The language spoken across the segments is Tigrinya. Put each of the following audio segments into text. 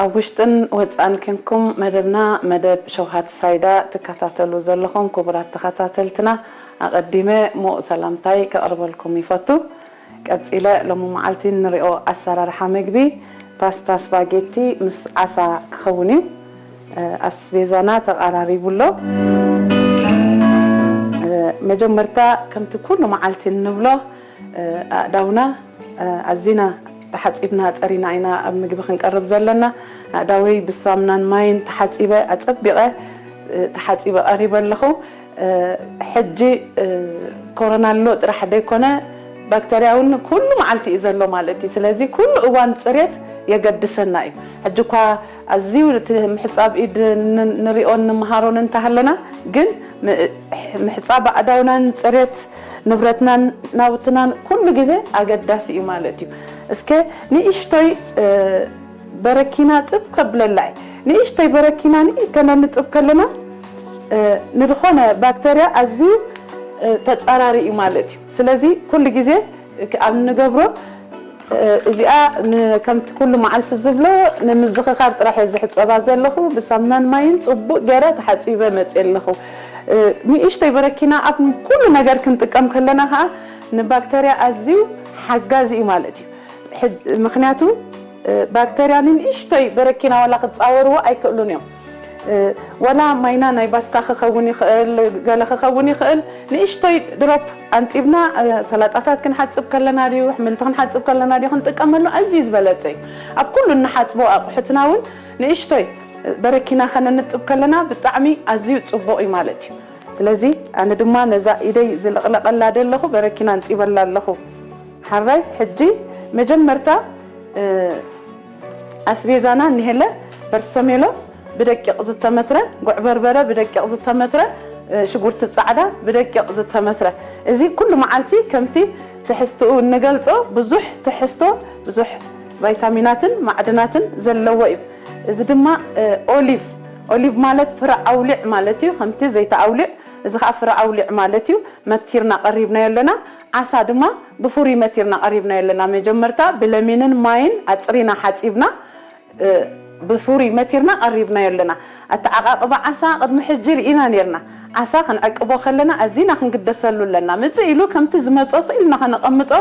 ኣብ ውሽጥን ወጻእን ኬንኩም መደብና፣ መደብ ሸውሃት ሳይዳ ትከታተሉ ዘለኹም ክቡራት ተኸታተልትና፣ ኣቐዲመ ሞእ ሰላምታይ ከቕርበልኩም ይፈቱ። ቀጺለ ሎሚ መዓልቲ እንሪኦ ኣሰራርሓ ምግቢ ፓስታ ስፓጌቲ ምስ ዓሳ ክኸውን እዩ። እ፣ ኣስቤዛና ተቐራሪቡ ኣሎ። እ፣ መጀመርታ ከምቲ ኩሉ መዓልቲ እንብሎ፣ እ፣ ኣእዳውና፣ እ፣ ኣዚና ተሓጺብና ጸሪና ኢና ኣብ ምግቢ ክንቀርብ ዘለና። ኣእዳወይ ብሳምናን ማይን ተሓጺበ፣ ኣጸቢቐ፣ እ፣ ተሓጺበ ቀሪበ ኣለኹ። እ፣ ሕጂ፣ እ፣ ኮሮና ኣሎ ጥራሕ ደይኮነ፣ ባክተርያ እውን ኩሉ መዓልቲ እዩ ዘሎ ማለት እዩ። ስለዚ ኩሉ እዋን ጽሬት የገድሰና እዩ። ሕጂ እኳ ኣዝዩ እቲ ምሕጻብ ኢድ ን-፣ ንሪኦን ንምሃሮን እንተሃለና፣ ግን ም-፣ ምሕጻብ ኣእዳውናን ጽሬት ንብረትናን ናውትናን ኩሉ ግዜ ኣገዳሲ እዩ ማለት እዩ። እስከ ንእሽቶይ፣ እ፣ በረኪና ጥብ ከብለላ እዩ። ንእሽቶይ በረኪና ን-፣ ከነንጥብ ከለና፣ እ፣ ንድኾነ ባክተርያ ኣዝዩ፣ እ፣ ተጻራሪ እዩ ማለት እዩ። ስለዚ ኩሉ ግዜ ክ-፣ ኣብ እንገብሮ፣ እ፣ እዚኣ ን-፣ ከምቲ ኩሉ መዓልቲ ዝብሎ ንምዝኽኻር ጥራሕ እየ ዝሕጸባ ዘለኹ። ብሳምናን ማይን ጽቡቕ ገይረ ተሓጺበ መጽየ ኣለኹ። እ፣ ንእሽቶይ በረኪና ኣብ ኩሉ ነገር ክንጥቀም ከለና ኸኣ ንባክተርያ ኣዝዩ ሓጋዚ እዩ ማለት እዩ። ሕድ-፣ ምኽንያቱ፣ እ፣ ባክተርያ ንንእሽቶይ በረኪና ዋላ ክጻወርዎ ኣይክእሉን እዮም። እ፣ ዋላ ማይና ናይ ባስካ ክኸውን ይኽእል፣ ገለ ክኸውን ይኽእል። ንእሽቶይ ድሮፕ ኣንጢብና፣ እ፣ ሰላጣታት ክንሓጽብ ከለና ድዩ፣ ኣሕምልቲ ክንሓጽብ ከለና ድዩ ክንጥቀመሉ ኣዝዩ ዝበለጸ እዩ። ኣብ ኩሉ እንሓጽቦ ኣቑሑትና እውን ንእሽቶይ በረኪና ከነንጥብ ከለና ብጣዕሚ ኣዝዩ ጽቡቕ እዩ ማለት እዩ። ስለዚ ኣነ ድማ ነዛ ኢደይ ዝለቕለቐላ ደለኹ በረኪና ኣንጢበላ ኣለኹ። ሓራይ ሕጂ መጀመርታ፣ እ፣ ኣስቤዛና እኒሄለ በርሰሜሎ ብደቂቕ ዝተመትረ፣ ጉዕ በርበረ ብደቂቕ ዝተመትረ፣ እ፣ ሽጉርቲ ጻዕዳ ብደቂቕ ዝተመትረ። እዚ ኩሉ መዓልቲ ከምቲ ትሕዝትኡ እንገልጾ ብዙሕ ትሕዝቶ፣ ብዙሕ ቫይታሚናትን ማዕድናትን ዘለዎ እዩ። እዚ ድማ፣ እ፣ ኦሊቭ፣ ኦሊቭ ማለት ፍረ ኣውሊዕ ማለት እዩ። ከምቲ ዘይቲ ኣውሊዕ፣ እዚ ኸኣ ፍረ ኣውሊዕ ማለት እዩ። መቲርና ቀሪብናዮ ኣለና። ዓሳ ድማ ብፍሩይ መቲርና ቀሪብናዮ ኣለና። መጀመርታ ብለሚንን ማይን ኣጽሪና ሓጺብና፣ እ፣ ብፍሩይ መቲርና ቀሪብናዮ ኣለና። ኣተዓቃቅባ ዓሳ ቅድሚ ሕጂ ርኢና ኔርና። ዓሳ ክንዕቅቦ ከለና ኣዚና ክንግደሰሉ ኣለና። ምጽእ ኢሉ ከምቲ ዝመጾ ስኢልና ከነቐምጦ፣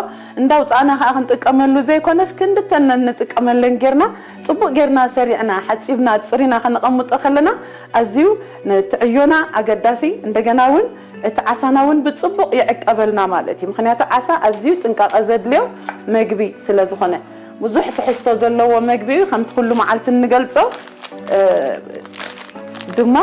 እንዳውጻእና ከኣ ክንጥቀመሉ ዘይኮነስ፣ ክንድተን ንጥቀመለን ጌርና፣ ጽቡቅ ጌርና ሰሪዕና፣ ሓጺብና፣ ኣጽሪና ከነቐምጦ ከለና፣ ኣዝዩ ንትዕዮና ኣገዳሲ፣ እንደገና እውን እቲ ዓሳና እውን ብጽቡቕ ይዕቀበልና ማለት እዩ። ምኽንያቱ ዓሳ ኣዝዩ ጥንቃቐ ዘድልዮ መግቢ ስለ ዝኾነ፣ ብዙሕ ትሕዝቶ ዘለዎ መግቢ እዩ። ከምቲ ኩሉ መዓልቲ እንገልጾ፣ እ፣ ድማ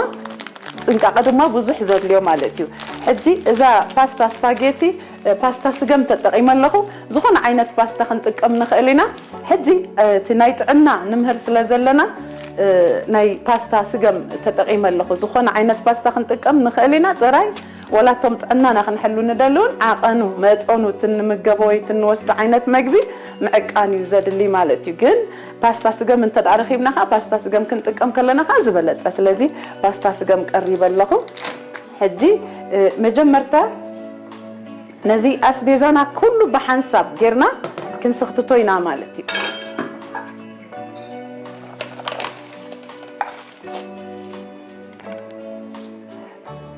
ጥንቃቐ ድማ ብዙሕ ዘድልዮ ማለት እዩ። ሕጂ እዛ ፓስታ ስፓጌቲ፣ እ፣ ፓስታ ስገም ተጠቒመ ኣለኹ። ዝኾነ ዓይነት ፓስታ ክንጥቀም ንኽእል ኢና። ሕጂ፣ እ፣ እቲ ናይ ጥዕና ንምህር ስለ ዘለና፣ እ፣ ናይ ፓስታ ስገም ተጠቒመ ኣለኹ። ዝኾነ ዓይነት ፓስታ ክንጥቀም ንኽእል ኢና። ጥራይ ዋላ እቶም ጥዕናና ክንሕሉ ንደሊ እውን ዓቐኑ፣ መጠኑ፣ እቲ እንምገቦ ወይ እቲ እንወስዶ ዓይነት መግቢ ምዕቃን እዩ ዘድሊ ማለት እዩ። ግን ፓስታ ስገም እንተ ደኣ ረኺብና ኸዓ፣ ፓስታ ስገም ክንጥቀም ከለና ኸዓ ዝበለጸ። ስለዚ ፓስታ ስገም ቀሪበ ኣለኹ። ሕጂ፣ እ፣ መጀመርታ ነዚ ኣስቤዛና ኩሉ ብሓንሳብ ጌርና ክንስኽትቶ ኢና ማለት እዩ።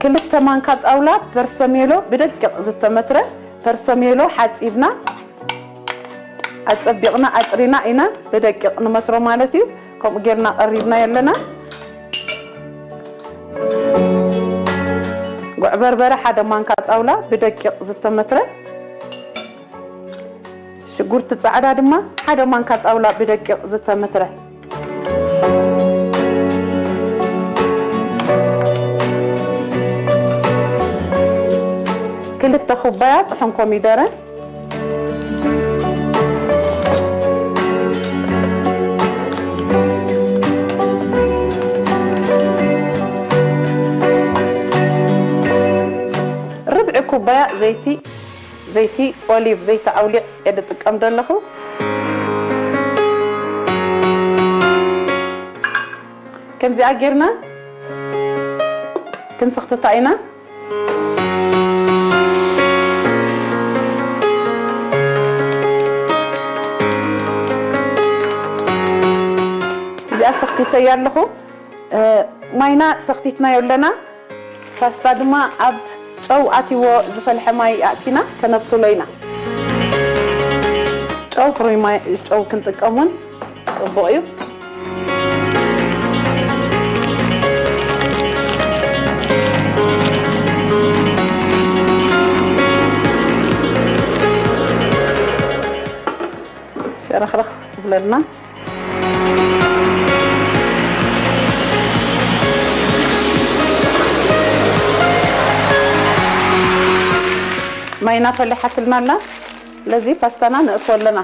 ክልተ ማንካ ጣውላ ፐርሰሜሎ ብደቂቕ ዝተመትረ ፐርሰሜሎ ሓጺብና ኣጸቢቕና ኣጽሪና ኢና ብደቂቕ ንመትሮ ማለት እዩ። ከምኡ ጌርና ቀሪብናዮ ኣለና። ጉዕ በርበረ ሓደ ማንካ ጣውላ ብደቂቕ ዝተመትረ፣ ሽጉርቲ ጻዕዳ ድማ ሓደ ማንካ ጣውላ ብደቂቕ ዝተመትረ፣ ክልተ ኩባያ ጥሑን ኮሚደረ፣ ርብዒ ኩባያ ዘይቲ፣ ዘይቲ ኦሊቭ፣ ዘይቲ ኣውሊዕ እየ ዝጥቀም ዘለኹ። ከምዚኣ ጌርና ክንስኽትታ ኢና። እዚ ያ ሰኽቲተያ ኣለኹ። እ፣ ማይና ሰኽቲትናዮ ኣለና። ፓስታ ድማ ኣብ ጨው ኣትይዎ ዝፈልሐ ማይ ኣእቲና ከነብስሎ ኢና። ጨው፣ ፍሩይ ማይ፣ ጨው ክንጥቀም እውን ጽቡቕ እዩ። ሸረኽረኽ ክብለልና። ማይና ፈሊሓትልና ኣላ። ስለዚ ፓስታና ንእፎ ኣለና።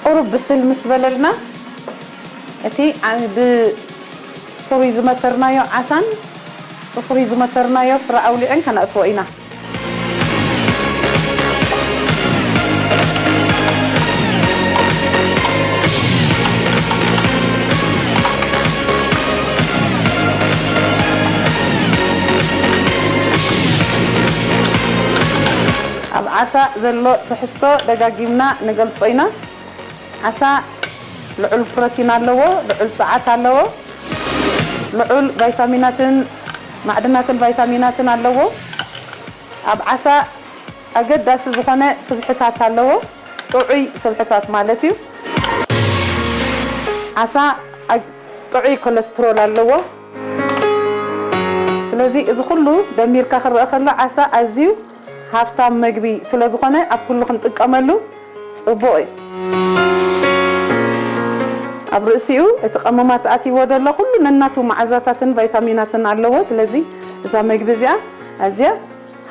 ቁሩብ ብስል ምስ በለልና፣ እቲ ዓ-፣ ብፍሩይ ዝመተርናዮ ዓሳን ብፍሩይ ዝመተርናዮ ፍረ ኣውሊዕን ከነእትዎ ኢና። ኣብ ዓሳ ዘሎ ትሕዝቶ ደጋጊምና ንገልጾ ኢና። ዓሳ ልዑል ፕሮቲን ኣለዎ፣ ልዑል ጸዓት ኣለዎ፣ ልዑል ቫይታሚናትን ማዕድናትን ቫይታሚናትን ኣለዎ። ኣብ ዓሳ ኣገዳሲ ዝኾነ ስብሕታት ኣለዎ፣ ጥዑይ ስብሕታት ማለት እዩ። ዓሳ ኣግ-፣ ጥዑይ ኮለስትሮል ኣለዎ። ስለዚ እዚ ኩሉ ደሚርካ ክረአ ከሎ ዓሳ ኣዝዩ ሃፍታም መግቢ ስለ ዝኾነ ኣብ ኩሉ ክንጥቀመሉ ጽቡቕ እዩ። ኣብ ርእሲኡ እቲ ቀመማት ኣትይዎ ዘሎ ኩሉ ነናቱ መዓዛታትን ቫይታሚናትን ኣለዎ። ስለዚ እዛ መግቢ እዚኣ ኣዝያ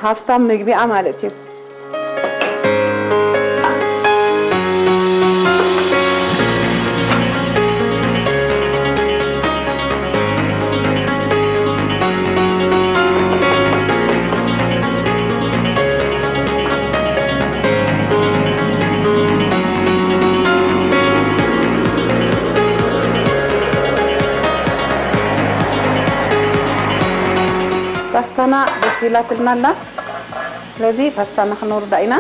ሃፍታም መግቢ እያ ማለት እዩ። ፓስታና በሲላትልና ኣላ። ስለዚ ፓስታና ክነውርዳ ኢና።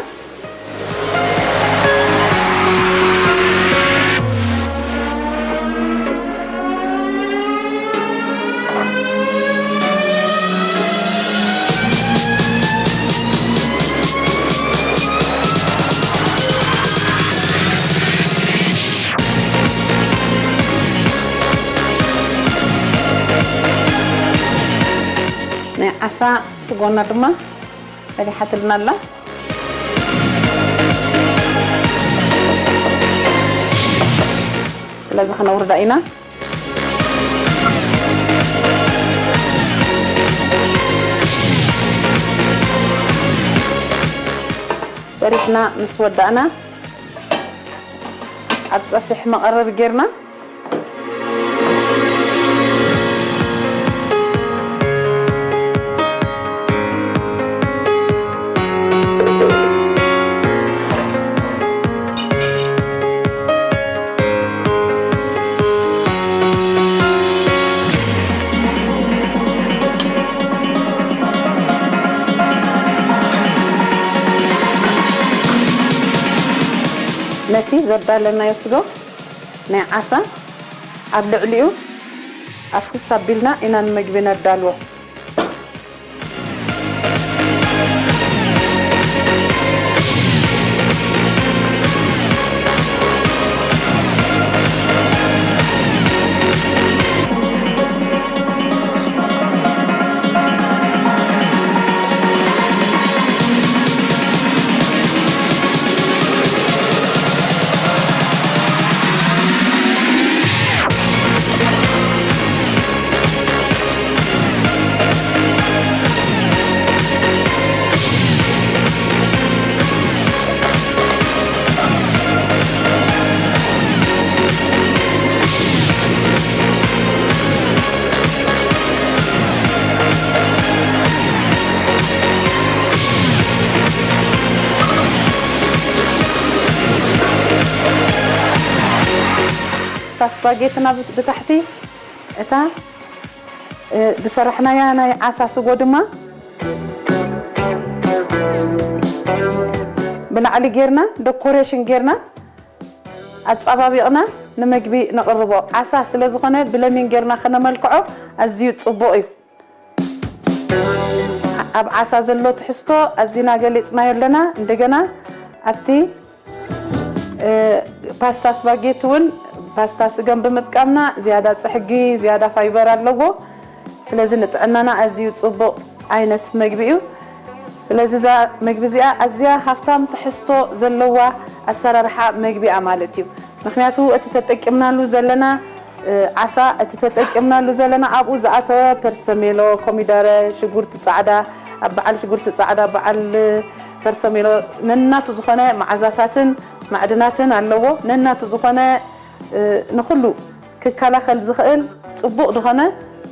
ናይ ዓሳ ስጎና ድማ ፈሊሓትልና ኣላ። ስለዚ ክነውርዳ ኢና። ሰሪሕና ምስ ወዳእና ኣብ ጸፍሒ መቐረቢ ጌርና ነቲ ዘዳለናዮ ስጎ ናይ ዓሳ ኣብ ልዕሊኡ ኣፍስስ ኣቢልና ኢና ንምግቢ ነዳልዎ። ስፓጌትና ብት-፣ ብታሕቲ እታ፣ እ፣ ዝሰራሕናያ ናይ ዓሳ ስጎ ድማ ብላዕሊ ጌርና፣ ደኮሬሽን ጌርና፣ ኣጻባቢቕና ንምግቢ ነቕርቦ። ዓሳ ስለ ዝኾነ ብለሚን ጌርና ከነመልክዖ ኣዝዩ ጽቡቕ እዩ። ኣብ ዓሳ ዘሎ ትሕዝቶ ኣዚና ገሊጽናዮ ኣለና። እንደገና ኣብቲ፣ እ፣ ፓስታ ስፓጌቲ እውን ፓስታ ስገም ብምጥቃምና ዝያዳ ጽሕጊ፣ ዝያዳ ፋይበር ኣለዎ። ስለዚ ንጥዕናና ኣዝዩ ጽቡቕ ዓይነት መግቢ እዩ። ስለዚ እዛ መግቢ እዚኣ ኣዝያ ሃፍታም ትሕዝቶ ዘለዋ ኣሰራርሓ መግቢ እያ ማለት እዩ። ምክንያቱ እቲ ተጠቂምናሉ ዘለና፣ እ፣ ዓሳ፣ እቲ ተጠቂምናሉ ዘለና ኣብኡ ዝኣተወ ፐርሰሜሎ፣ ኮሚደረ፣ ሽጉርቲ ጻዕዳ፣ ኣብ በዓል ሽጉርቲ ጻዕዳ፣ በዓል ፐርሰሜሎ ነናቱ ዝኾነ መዓዛታትን ማዕድናትን ኣለዎ። ነናቱ ዝኾነ፣ እ፣ ንኹሉ ክከላኸል ዝኽእል ጽቡቕ ዝኾነ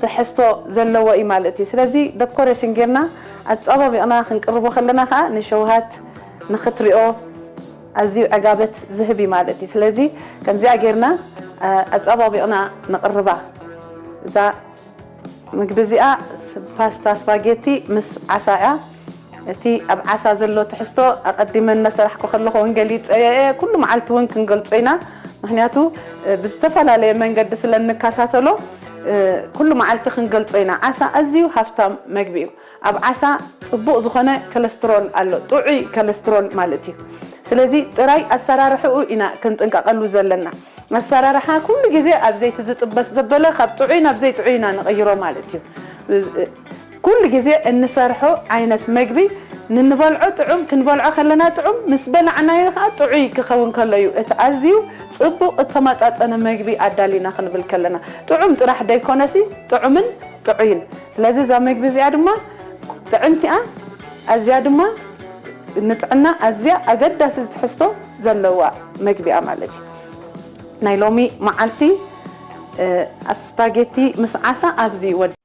ትሕዝቶ ዘለዎ እዩ ማለት እዩ። ስለዚ ደኮሬሽን ጌርና ኣጸባቢቕና ክንቅርቦ ከለና ከኣ ንሸውሃት ንኽትሪኦ ኣዝዩ ዕጋበት ዝህብ እዩ ማለት እዩ። ስለዚ ከምዚኣ ጌርና፣ እ፣ ኣጸባቢቕና ንቕርባ። እዛ ምግቢ እዚኣ ስ-፣ ፓስታ ስፓጌቲ ምስ ዓሳ እያ። እቲ ኣብ ዓሳ ዘሎ ትሕዝቶ ኣቐዲመ እናሰራሕኩ ከለኹ እውን ገሊጸዮ እየ። ኩሉ መዓልቲ እውን ክንገልጾ ኢና። ምኽንያቱ፣ እ፣ ብዝተፈላለየ መንገዲ ስለ እንከታተሎ፣ እ፣ ኩሉ መዓልቲ ክንገልጾ ኢና። ዓሳ ኣዝዩ ሃፍታም መግቢ እዩ። ኣብ ዓሳ ጽቡቕ ዝኾነ ኮለስትሮል ኣሎ፣ ጥዑይ ኮለስትሮል ማለት እዩ። ስለዚ ጥራይ ኣሰራርሕኡ ኢና ክንጥንቀቐሉ ዘለና። ኣሰራርሓ ኩሉ ግዜ ኣብ ዘይቲ ዝጥበስ ዘበለ ካብ ጥዑይ ናብ ዘይጥዑይ ኢና ንቕይሮ ማለት እዩ። ኩሉ ግዜ እንሰርሖ ዓይነት መግቢ ንንበልዖ ጥዑም፣ ክንበልዖ ከለና ጥዑም፣ ምስ በላዕናዮ ከዓ ጥዑይ ክኸውን ከሎ እዩ እቲ ኣዝዩ ጽቡቕ እተመጣጠነ መግቢ ኣዳሊና ክንብል ከለና። ጥዑም ጥራሕ ደይኮነሲ ጥዑምን ጥዑይን። ስለዚ እዛ መግቢ እዚኣ ድማ ጥዕምቲ እያ፣ ኣዝያ ድማ ንጥዕና ኣዝያ ኣገዳሲ ትሕዝቶ ዘለዋ መግቢ እያ ማለት እዩ። ናይ ሎሚ መዓልቲ፣ እ፣ ኣስፓጌቲ ምስ ዓሳ ኣብዚ ይወድእ።